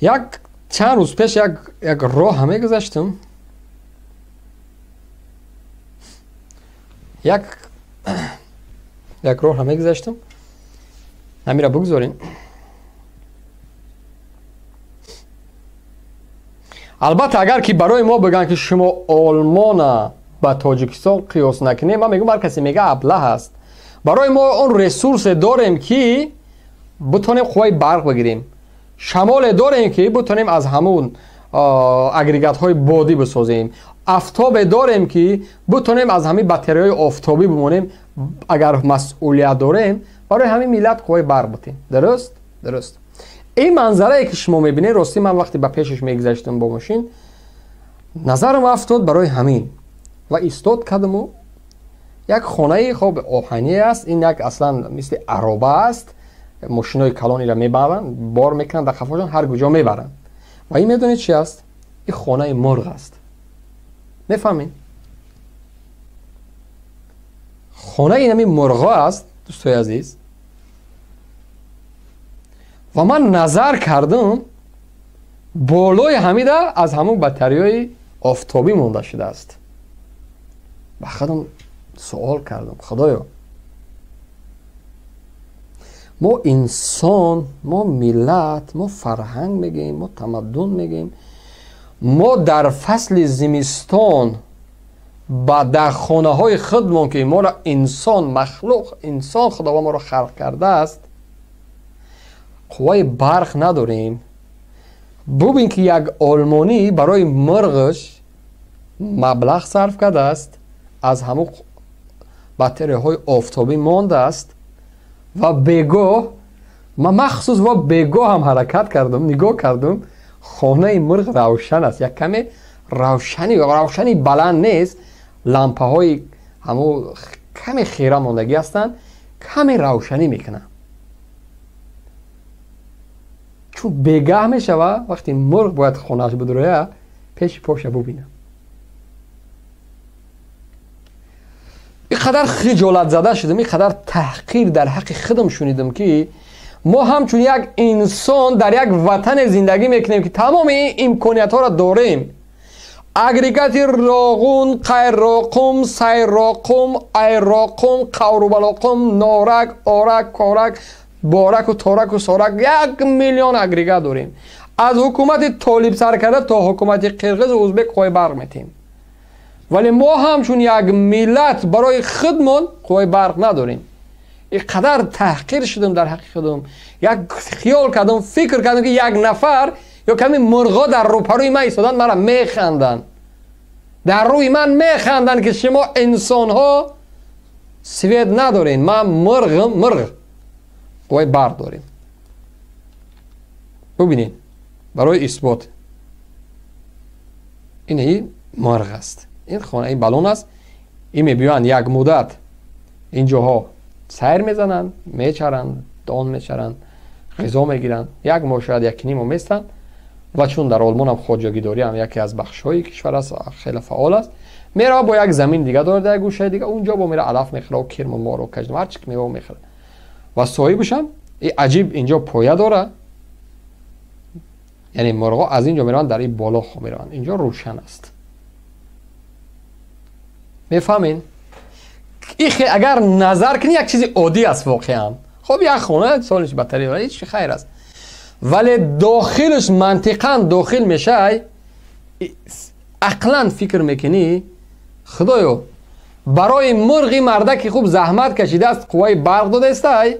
Як чанд рӯз пеш як роҳ мегузаштам, як роҳ мегузаштам, ҳамира бигзорем. Албатта агар ки барои мо бигӯянд ки шумо Олмона ба Тоҷикистон қиёс накунем, ман мегӯям ҳар касе мега аблаҳ аст. Барои мо он ресурсе дорем ки битонем қувваи барқ бигирем, шамоле дорем ки битонем аз ҳамун агрегатҳои бодӣ бисозем, афтобе дорем ки битонем аз ҳамин батареяҳои офтобӣ бимонем. Агар масъулият дорем барои ҳамин миллат қувваи барқ битем. Дуруст? Дуруст. Ин манзарае ки шумо мебинед, ростӣ ман вақте ба пешаш мегузаштам бо мошин, назарам афтод барои ҳамин ва истод кардаму як хонаи хоб оҳанӣ аст. Ин як аслан мисли ароба аст, мошинои калонира мебаранд, бор мекунанд дар қафошон, ҳар куҷо мебаранд. Ва ин медонед чи аст? Ин хонаи мурғ аст. Мефаҳмед? Хонаи ин ҳамин мурғҳо аст, дӯстои азиз. Ва ман назар кардам, болои ҳамида аз ҳамун батареяи офтобӣ монда шудааст. Ба худам суол кардам: худоё, мо инсон, мо миллат, мо фарҳанг мегӯем, мо тамаддун мегӯем, мо дар фасли зимистон ба дар хонаҳои худмон ки моро инсон, махлуқ, инсон худованд моро халқ кардааст, қувваи барқ надорем. Бубин ки як олмонӣ барои мурғаш маблағ сарф кардааст, аз ҳамун батареяҳои офтобӣ мондааст ва бегоҳ, ман махсус ва бегоҳ ҳам ҳаракат кардам, нигоҳ кардам, хонаи мурғ равшан аст. Як каме равшани баланд нест, лампаҳои ҳамун каме хира мондагӣ ҳастанд, каме равшанӣ мекунанд. Чун бегаҳ мешава, вақте мурғ бояд хонааш бидуроя, пеши поша бубинам. Ин қадар хиҷолатзада шудам, ин қадар таҳқир дар ҳаққи худам шунидам ки мо ҳамчун як инсон дар як ватане зиндагӣ мекунем ки тамоми ин имкониятҳоро дорем. Агрегати роғун, қайроқум, сайроқум, айроқум, қаврубалоқум, норак, орак, корак, бораку, тораку, сорак, 1 миллион агрегат дорем. Аз ҳукумати толиб сар карда то ҳукумати қирғизу узбек қувваи барқ метем. Вале мо ҳамчун як миллат барои худмон қувваи барқ надорем. Ин қадар таҳқир шудам дар ҳаққи худам. Як хиёл кардам, фикр кардам ки як нафар ё ками мурғҳо дар рӯпарӯи ман истоданд, маро механданд. Дар рӯи ман механданд ки шумо инсонҳо свет надоред, ман мурғам, мурғ. Қувваи барқ дорем. Бубинед, барои исбот ин мурғ аст. Ин хонаи балон аст. Ин мебиёянд як муддат ин ҷоҳо сайр мезананд, мечаранд, дон мечаранд, ғизо мегиранд. Як моҳ, шояд якним моҳ местанд. Ва чун дар Олмон ҳам хоҷагидорӣ ҳам яке аз бахшҳои кишвар аст, хеле фаъол аст, мерава бо як замин дига дорад, як гӯшаи дига, унҷо бо мера алаф мехӯра, кирму мору каждум, ҳар чи ки мева мехӯра. Ва соҳибашам и аҷиб инҷо поя дора, яъне мурғҳо аз инҷо мераванд, дар ин боло хо мераванд, инҷо рӯшан аст. Мефаҳмед? Агар назар кунӣ як чизи оддӣ аст воқеан. Хоб як хона солиш батарея, ҳеҷ чи хайр аст. Вале дохилаш мантиқан дохил мешай, ақлан фикр мекунӣ, худоё, барои мурғи мардаки хуб заҳмат кашидааст, қувваи барқ додаистай,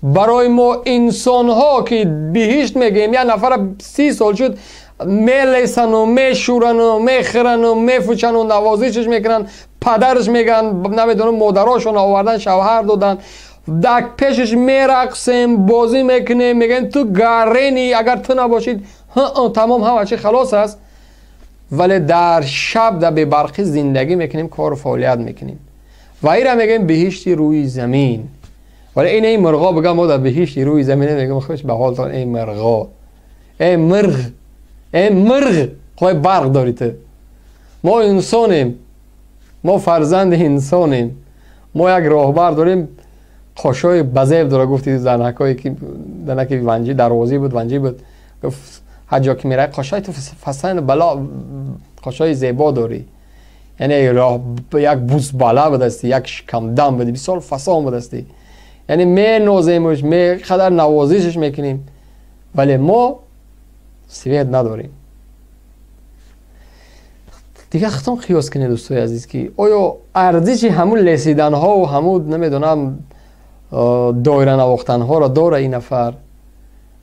барои мо инсонҳо ки биҳишт мегӯем, як нафара 30 сол шуд мелесану мешӯрану мехӯрану мефучану навозишаш мекунанд, падараш мегӯянд, намедонам, модарошон овардан, шавҳар додан, дар пешаш мерақсем, бозӣ мекунем, мегӯем ту гарени, агар ту набошид тамом ҳама чи халос аст. Вале дар шаб дар бебарқӣ зиндагӣ мекунем, кору фаъолият мекунем ва инра мегӯем биҳишти рӯи замин. Вале ин мурғо бигӯям мо дар биҳишти рӯи замин, мегӯям хуш ба ҳолтон, эй мурғо, эй мурғ, эй мурғ, қувваи барқ дорӣ ту. Мо инсонем, мо фарзанди инсонем, мо як роҳбар дорем, қошҳои базеб дора. Гуфти занакое ки занаки ванҷи дарвозӣ буд, ванҷӣ буд, гуфт Ҳар ҷо ки меравӣ қошҳои ту фасан бало, қошҳои зебо дорӣ, яъне як бузбала будасти, як шикамдам буди, бисёр фасон будасти, яъне меноземш, қадар навозишаш мекунем, вале мо свет надорем. Дигар худтон қиёс кунед, дӯстои азиз, ки оё арзиши ҳамун лесиданҳову ҳамун намедонам доира навохтанҳоро дора ин нафар?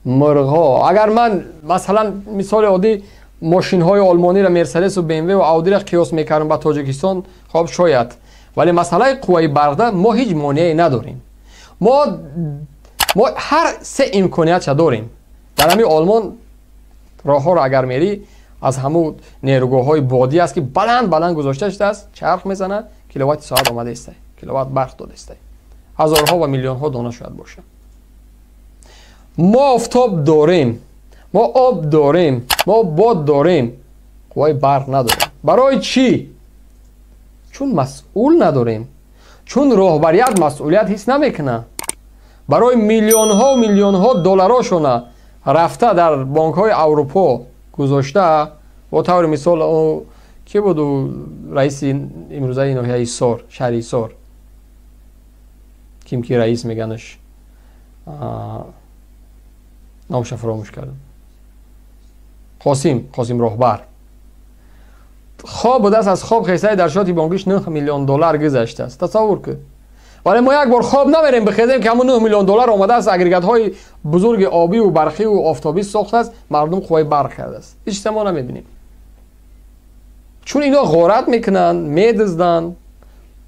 Мурғҳо, агар ман масалан мисоли оддӣ мошинҳои олмониро, Мерседесу БМВу Аудиро қиёс мекардам ба Тоҷикистон, хоб шояд, вале масъалаи қувваи барқда мо ҳеҷ монеае надорем. Мо ҳар се имкониятша дорем. Дар ҳамин Олмон роҳҳоро агар мерӣ, аз ҳамун нерӯгоҳҳои бодӣ аст, ки баланд баланд гузошта шудааст, чарх мезанад, киловатти соат омада истай, киловатт барқ дода истай, ҳазорҳо ва миллионҳо дона шояд бошад. Мо офтоб дорем, мо об дорем, мо бод дорем, қувваи барқ надорем. Барои чӣ? Чун масъул надорем, чун роҳбарият масъулият ҳис намекунад. Барои миллионҳо миллионҳо долларошона рафта дар бонкҳои Аврупо гузошта, бо таври мисол ки буд раиси имрӯзаи ноҳияи Ҳисор, шаҳри Ҳисор, ким ки раис меганаш, номша фаромӯш кардам, Қосим роҳбар, хоб будааст, аз хоб хестаи дар шоти бонкиш 9 миллион доллар гузаштааст. Тасаввур кун. Вале мо як бор хоб намерем бихезем, ки ҳамун 9 миллион доллар омадааст, агрегатҳои бузурги обиву барқиву офтобӣ сохтааст, мардум қувваи барқ кардааст. Ҳеҷ чиза мо намебинем, чун ино ғорат мекунанд, медузданд,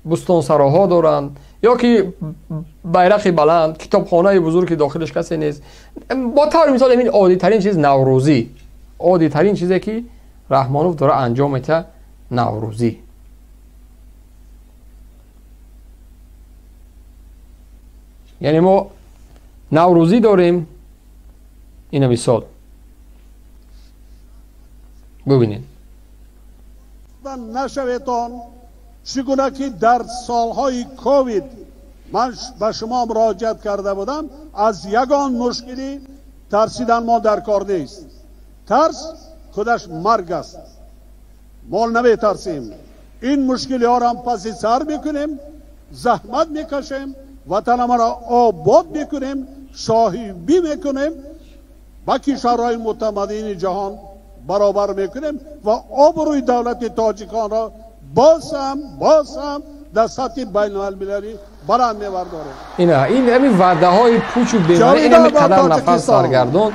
бӯстонсароҳо доранд, ё ки байрақи баланд, китобхонаи бузург, ки дохилаш касе нест. Бо таври мисол ин оддитарин чиз наврӯзӣ, оддитарин чизе ки Раҳмонов дора анҷом медиҳад, наврӯзӣ. Яъне мо наврӯзӣ дорем, ина мисол бубинед. Нашаветон, чӣ гуна ки дар солҳои ковид ман ба шумо муроҷиат карда будам, аз ягон мушкилӣ тарсидан мо дар кор нест. Тарс худаш марг аст. Мо наметарсем, ин мушкилиҳоро паси сар мекунем, заҳмат мекашем, ватанамонро обод мекунем, соҳибӣ мекунем, ба кишварҳои мутамаддини ҷаҳон баробар мекунем ва обрӯи давлати тоҷиконро боз ҳам дар сатҳи байналмилалӣ баланд мебардорем. Ина ин ҳамин ваъдаҳои пучу бемаънӣ, ин ҳамин қадар нафар саргардон,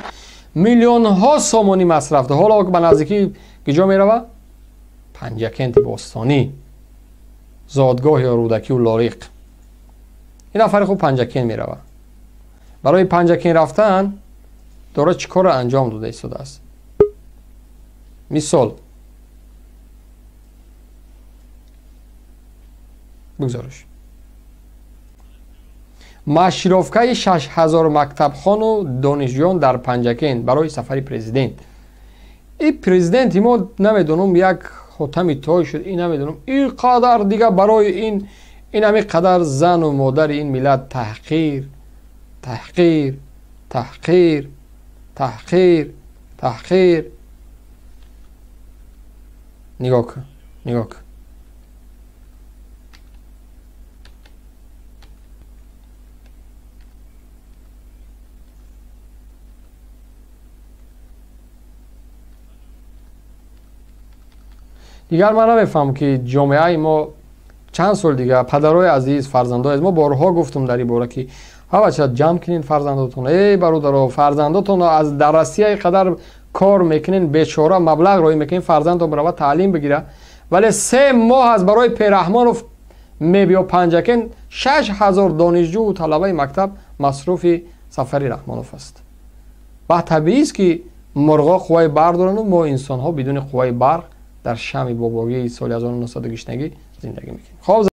миллионҳо сомонӣ масраф. Ҳоло ба наздикӣ киҷо мерава? Панҷакенти бостонӣ, зодгоҳи Рӯдакию Лориқ. Ин нафари хуб Панҷакент мерава. Барои Панҷакент рафтан дора чӣ корро анҷом дода истодааст? Мисол бигзориш. Машировкаи 6000 мактабхону донишҷӯён дар Панҷакент барои сафари президент. И президенти мо намедонам як хотами той шуд, и намедонам ин қадар дига барои ин ҳамин қадар зану модари ин миллат таҳқир, таҳқир, таҳқир, таҳқир, таҳқир. Нигоҳ кун, нигоҳ кун. Дигар ман намефаҳмам, ки ҷомеаи мо чанд сол дигар, падарои азиз, фарзандои азиз, мо борҳо гуфтум дар ин бора, ки ҳавача ҷамъ кунед фарзандотон. Эй бародаро, фарзандотон аз дар Россия қадар кор мекунен, бечора маблағ роӣ мекунен, фарзандтон барава таълим бигира, вале 3 моҳ аз барои Пераҳмонов мебиё Панҷакент, 6000 донишҷӯву талабаи мактаб масруфи сафари Раҳмонов аст. Ва табиист, ки мурғо қувваи барқ дорану мо инсонҳо бидуни қувваи барқ дар шами бобогии соли 1900 гишнагӣ зиндагӣ мекунем.